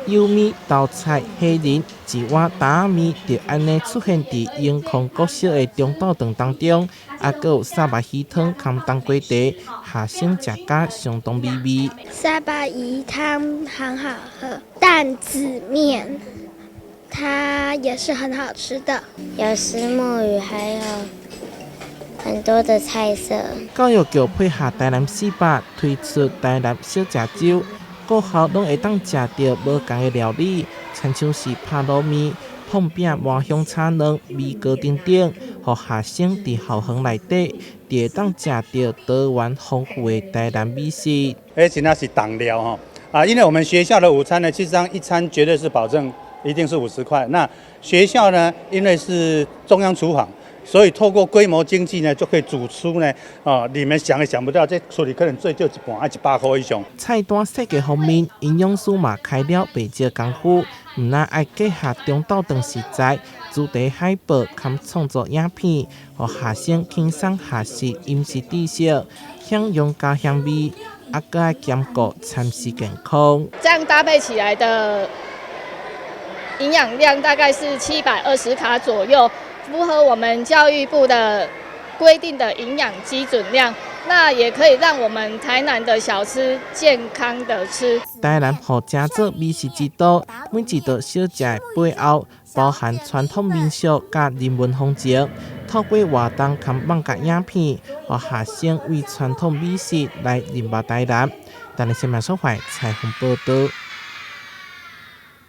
莜麵、豆菜、蝦仁，一碗擔仔麵就按呢出現佇永康國小的中晝頓當中，啊，閣有沙巴魚湯兼冬瓜茶，學生食甲相當美味。沙巴魚湯很好喝，擔仔麵它也是很好吃的，有虱目魚，還有很多的菜色。教育局配合台南四百推出台南小食週，各校攏會當食著無仝的料理，親像是拍滷麵、膨餅、麻香炒卵、米糕等等，予學生佇校園內底，就會當食著多元豐富的台南美食。而且那是當料吼啊，因為我們學校的午餐呢，其實上一餐絕對是保證一定是50塊。那學校呢，因為是中央廚房，所以透過規模經濟呢，就可以煮出呢，啊，你們想也想不到，這處理可能最少一盤愛100塊以上。菜單設計方面，營養師嘛開了袂少工夫，毋但愛結合中晝頓食材、主題海報兼創作影片，予學生輕鬆學習飲食知識，享用家鄉味，啊，閣愛兼顧餐食健康。這樣搭配起來的營養量大概是720卡左右。符合我們教育部的規定的營養基準量，那也可以讓我們台南的小吃健康的吃。台南予誠做美食之都，每一道小食的背後包含傳統民俗佮人文風情。透過活動佮網頁影片，予學生為傳統美食來認捌台南。台南新聞所採訪報導。